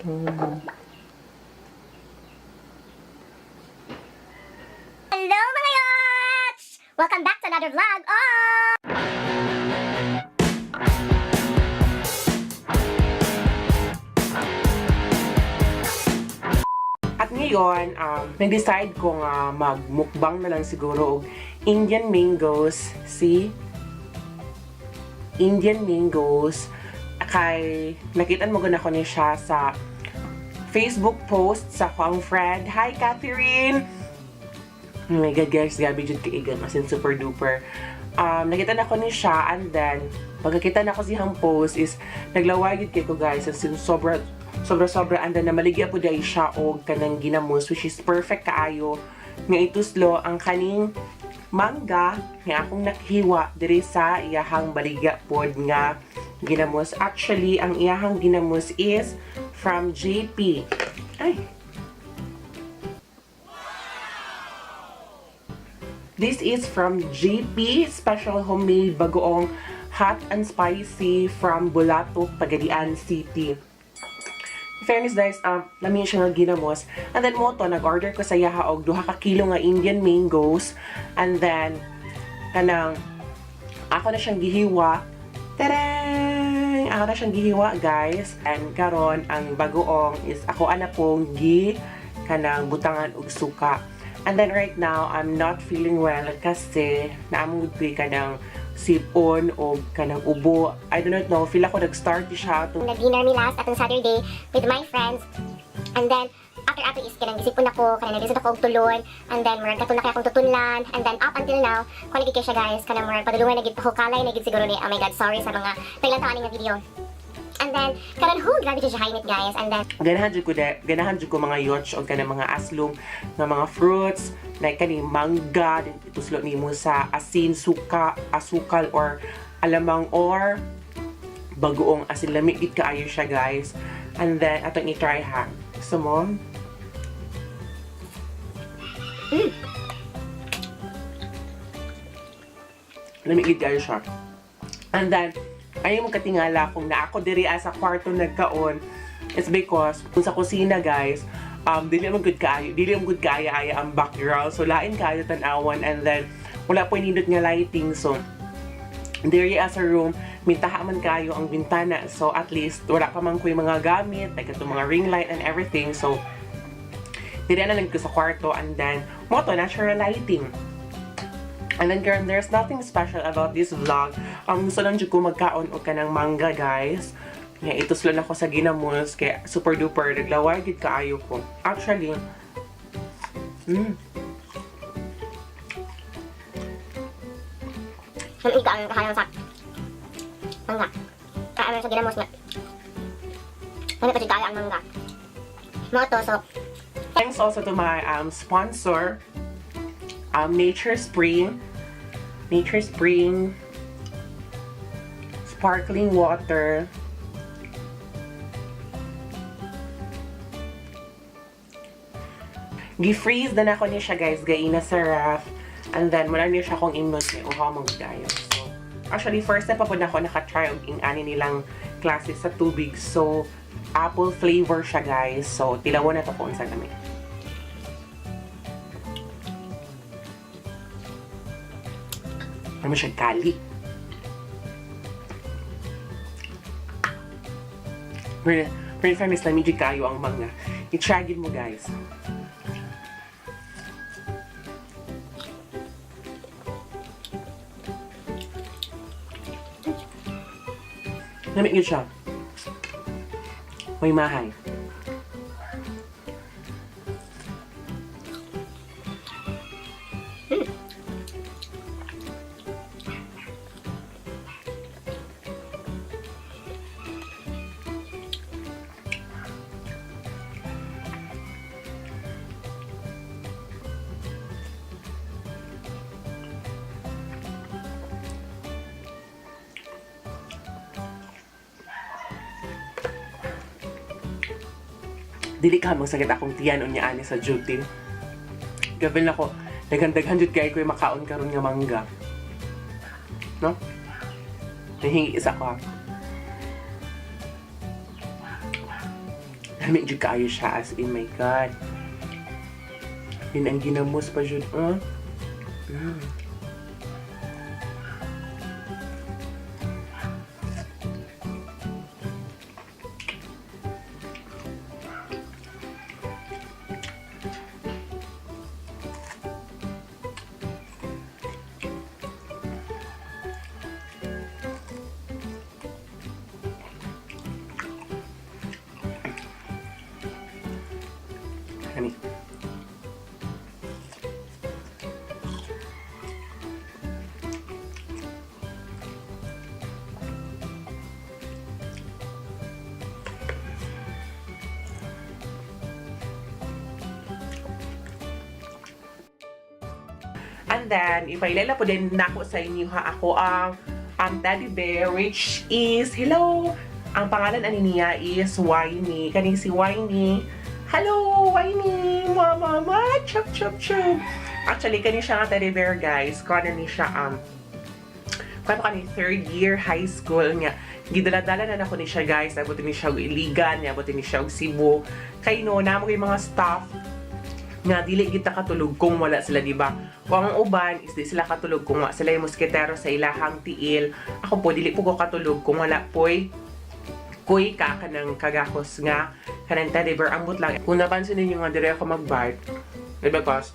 Hello, mga yots! Welcome back to another vlog of At ngayon, nag-decide ko nga magmukbang na lang siguro og Indian mangoes, si Indian mangoes kay nakitaan mo gud ako ni siya sa Facebook post sa akong friend. Hi, Catherine! Oh my God, guys, gabi jud kay Igan, as in super duper. Nakita na ko ni siya and then pagkakita na ko siyang post is naglaway gid kay ko, guys, as in sobra sobra sobra, and then namaligya po dahil siya og kanang ginamos, which is perfect kaayo nga ituslo ang kaning mangga nga akong nakihiwa diri sa iyahang baligya pod nga ginamos. Actually, ang iyahang ginamos is from JP. Ay. This is from JP Special Homemade Bagoong Hot and Spicy from Bulatok, Pagadian City. In fairness, guys, lami siya nga ginamos. And then mo to, nag-order ko sa yaha og 2 ka kilo nga Indian mangoes. And then, kanang, ako na siyang gihiwa. Tadang! Ako na siyang gihiwa, guys. And karon ang bagoong is ako ana pong gi kanang butangan og suka. And then right now, I'm not feeling well kasi naamong ko kanang sipon o kanang ubo. I do not know. Feel ako nag-start siya to Nag-dinner mi last atong Saturday with my friends. And then, after ato is kanang gisipon ako, kanang naglisod ako og tulon, and then murag katul na kay akong tutunlan, and then up until now, kuan gid kay siya, guys, kanang murag padulungan na gid ko, kalay na gid siguro ni. Oh my God, sorry sa mga naglantaw ani nga video. And then, karon ho, grabe jud siya hainit, guys. And then, ganahan jud ko, mga yoch, og kanang mga aslong nga mga fruits like kani mangga din ituslo nimo sa asin, suka, asukal or alamang or bagoong, asin lami gid kaayo siya, guys. And then atong i-try ha. Gusto mo? Lami gid kaayo siya. And then ayaw mo katingala kung na ako diri sa kwarto nagkaon. It's because kung sa kusina, guys, dili man good kaayo, dili man good kaayo ay ang background. So lain kaayo tan-awan and then wala po nindot nga lighting. So diri sa room, mintaha man kayo ang bintana. So at least wala pa man ko yung mga gamit, like itong mga ring light and everything. So diri na lang ko sa kwarto and then mo to natural lighting. And then, girl, there's nothing special about this vlog. Gusto lang jud ko magkaon og kanang mangga, guys. Nga ituslo na ko sa ginamos kaya super duper naglaway gid kaayo ko. Actually, Ang iga ang kahalang sa mangga. Kaya ano sa ginamos nga. Ano pa jud kaayo ang mangga. Mo to, so Thanks also to my sponsor, Nature Spring. Nature Spring sparkling water. Gi-freeze na ako niya siya, guys, gaina sa ref. And then, wala niya siya akong imnon kay uhaw man gud kayo. So, actually, first time pa po na ako naka-try og ing-ani nilang klase sa tubig. So, apple flavor siya, guys. So, tilawan na to kung unsa lami. Ano siya kali? Pero in fairness, lami jud kayo ang mga. I-try gid mo, guys. Lami gid siya. May mahay. Dili ka magsakit akong tiyan unya ani sa duty. Gabi na ko, daghan-daghan jud kay ko yung makaon karon nga mangga. No? Nahingi isa ko ha. Lami jud kaayo siya, as in, my God. Yun ang ginamos pa jud, oh. Lami. And then, ipailala po din nako sa inyo ha ako ang teddy bear, which is, hello! Ang pangalan ani niya is Winnie. Kaning si Winnie. Hello, Winnie! Mama, mama! Chup, chup, chup! Actually, kani siya nga teddy bear, guys. Kuha na ni siya, kuha pa kani third year high school nga. Gidala-dala na nako ni siya, guys. Abot ni siya og Iligan, abot ni siya og Cebu. Kay no, namo kay mga staff nga dili kita katulog kung wala sila, di ba? Kung ang uban is di sila katulog kung wala sila yung moskitero sa ilahang tiil. Ako po dili po ko katulog kung wala po'y kuy ka kanang kagakos nga kanang teddy bear. Ambot lang kung napansin ninyo nga dire ako mag-bite, eh, because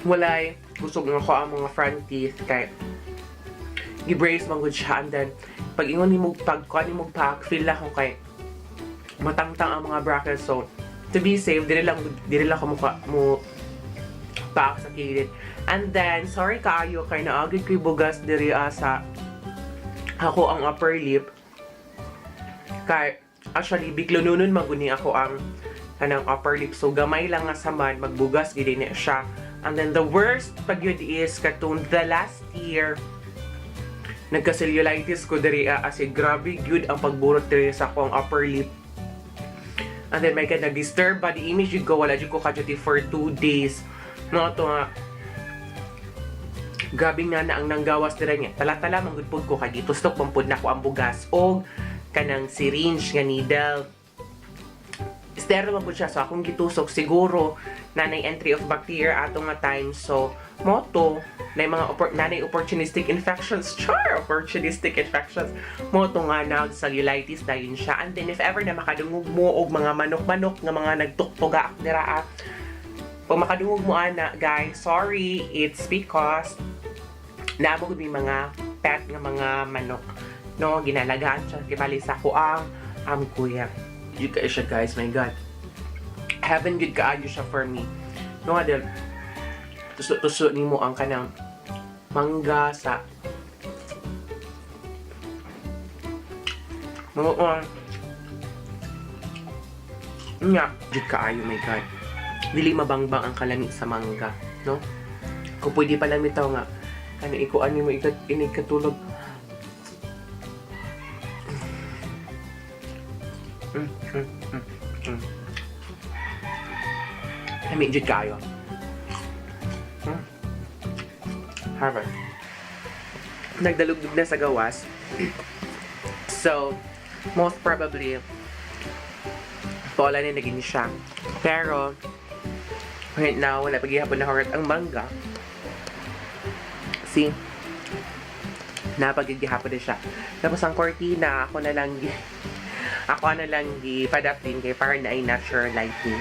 walay busog nga ko ang mga front teeth kay gi-brace man gud siya. And then pag ingon nimo, pag kuan nimo pack, feel lang ko kay matangtang ang mga brackets. So to be safe, dili lang ko muka mo paak sa kilid. And then sorry kaayo kay naagid ko'y bugas diri sa ako ang upper lip kay actually biglo nunon maguni ako ang kanang upper lip, so gamay lang nga samad magbugas gid ni siya. And then the worst pag yun is katong the last year nagka-cellulitis ko diri as in grabe gyud ang pagburot diri sa akong upper lip. And then my God, nag-disturb body image jud ko, wala jud ko ka-duty for 2 days, no? To nga grabe nga na ang nanggawas dira niya, tala-tala man gud pud ko kay gitustok man pud nako ang bugas og kanang syringe nga needle. Sterile man pud siya, so akong gitusok, siguro nanay entry of bacteria ato nga time. So moto na mga nanay opportunistic infections, char, opportunistic infections, moto nga nag cellulitis dayon siya. And then if ever na makadungog mo og mga manok-manok nga mga nagtuktuga dira pag makadungog mo ana, guys, sorry, it's because naamo gud may mga pet nga mga manok, no? Ginalagaan siya kibali sa ako ang kuya. Yun kaayo siya, guys, my God, heaven gud kaayo siya for me, no? Nga din tusok-tusok nimo ang kanang mangga sa mga nga jud kaayo. My God, dili mabangbang ang kalami sa mangga, no? Kung pwede pa lang bitaw nga ano ikuan nimo ikat inig katulog. Lami jud kaayo. Harvard. Nagdalugdog na sa gawas. So, most probably, bola ni naging siya. Pero, right now, wala paghihapon na hurt ang mangga. See? Napagigihapon na siya. Tapos ang cortina, ako na lang gi padapin kay para na ay natural lighting.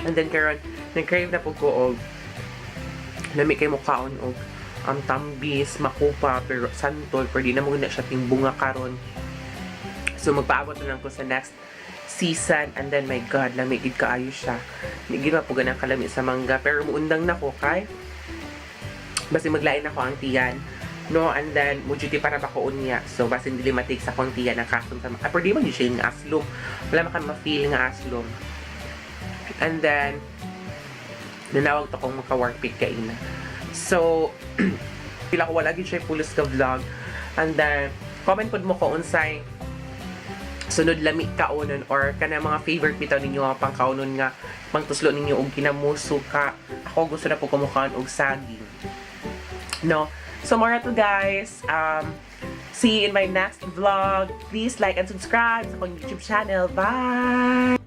And then karon nag-crave na po ko og lami kay mukaon og ang tambis, makupa, pero santol, pero di na mo na siya timbunga karon. So magpaabot na lang ko sa next season. And then my God, lami gid kaayo siya. Di gid mapugan ang kalami sa mangga, pero muundang na ko kay basta maglain ako ang tiyan. No, and then mo duty para ba ko unya. So basin dili matik sa akong tiyan ang kasom sa pero di man yun siya yung aslom. Wala man kan ma-feel nga aslom. And then nanawag to kong maka-work pick kaina. So, pila ko wala gid siya pulos ka vlog. And then, comment pod mo ko unsay sunod lami kaunon or kana mga favorite bitaw ninyo nga pangkaunon nga pangtuslo ninyo og kinamuso ka. Ako gusto na po kumukaon og saging. No? So, more to guys. See you in my next vlog. Please like and subscribe sa akong YouTube channel. Bye!